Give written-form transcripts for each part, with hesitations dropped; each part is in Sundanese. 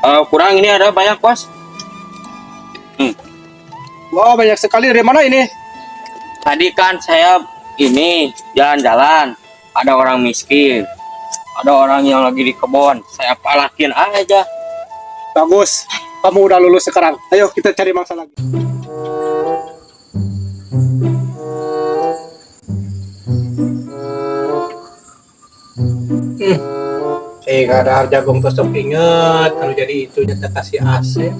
Kurang ini ada banyak, Bos. Wah, banyak sekali. Dari mana ini? Tadi kan saya ini jalan-jalan, ada orang miskin, ada orang yang lagi di kebun, saya palakin aja. Bagus. Kamu udah lulus sekarang. Ayo kita cari mangsa lagi. Hmm. Kadar jagung tusuk inget kalau jadi itu nyata kasih Asep.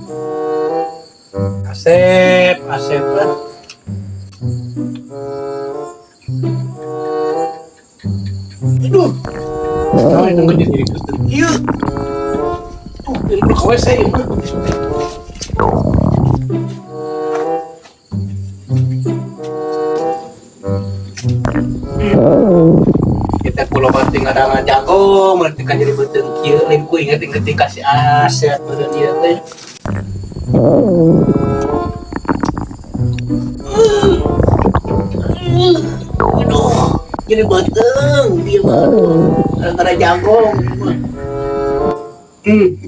Asep, Asep lah. Aduh. Nah, itu nggak jadi iya. Tuh, ini ke WC ini. Kita pulau penting ada jago, nanti kan jadi beuteung kieu, lain ku inget inget kasih Asep beuteung ieu teh. Aduh, jadi beuteung dia mah. Gara-gara jago.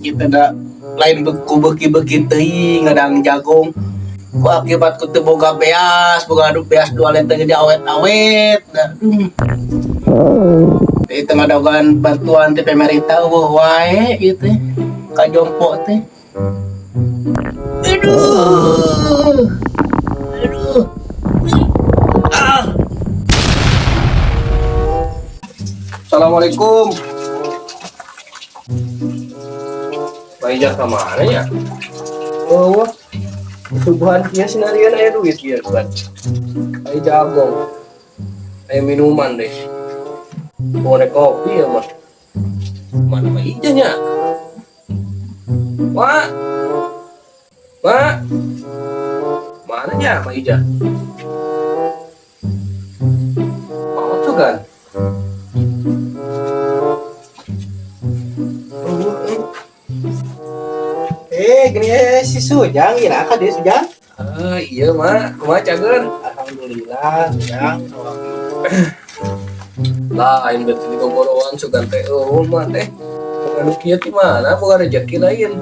Kita da lain beku beki-beki teuing ngadang jagung. Ku akibat ku teu boga beas, boga adu beas dua lenteng jadi awet-awet. Nah, Itu ngadagan bantuan ti pemerintah eueuh wae ieu teh. Ka jompo teh. Aduh. Aduh. Ah. Assalamualaikum. Pak Ijah ke mana ya? Oh, subuhan kieu sinarian aya duit kieu kan. Aya jagung. Aya minuman deh. Mau naik kopi ya mah. Mana Pak Ijah nya? Mak. Mak. Mana nya Pak Ijah? Mau tuh kan? Gini si Sujang, ira ka dia Sujang? Ah, iya mak, kumaha cager? Alhamdulillah, Sujang. Lain berarti di gogoroan sugan teh eueuh mah teh. Anu kieu ti mana boga rezeki lain.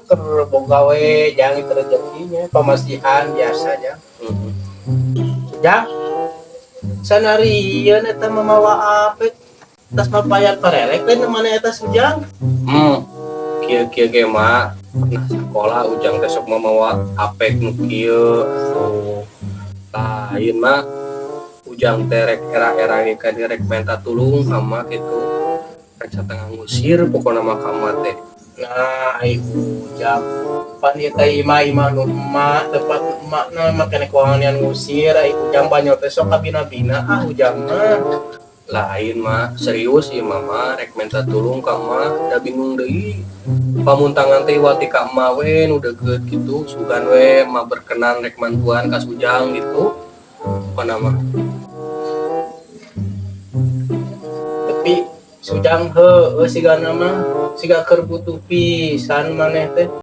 Keur boga we jang itu rezekinya, pamasihan biasa jang. Sujang. Sanarieun eta mamawa apek tas mapayan parelek lain mana eta Sujang? Kieu-kieu ge mah pernah sekolah ujang teh sok mamawa apek nu kieu atuh. Lain mah ujang teh rek era-era ge ka direk menta tulung sama kitu. Rek satengah ngusir pokona mah ka emak teh. Nah, ai ujang pan ieu teh imah-imah nu emak tempat emakna mah kene kuanganian ngusir ai ujang banyak teh sok kabina-bina ah ujang mah. Lain mah serius ieu mama rek minta tulung ka emak da bingung deui. Pamuntangan teh iwal ti ka emak we nu deukeut kitu sugan we emak berkenan rek mantuan ka Sujang gitu. Pokona mah. Tapi Sujang heueuh sigana mah siga keur butuh pisan maneh teh.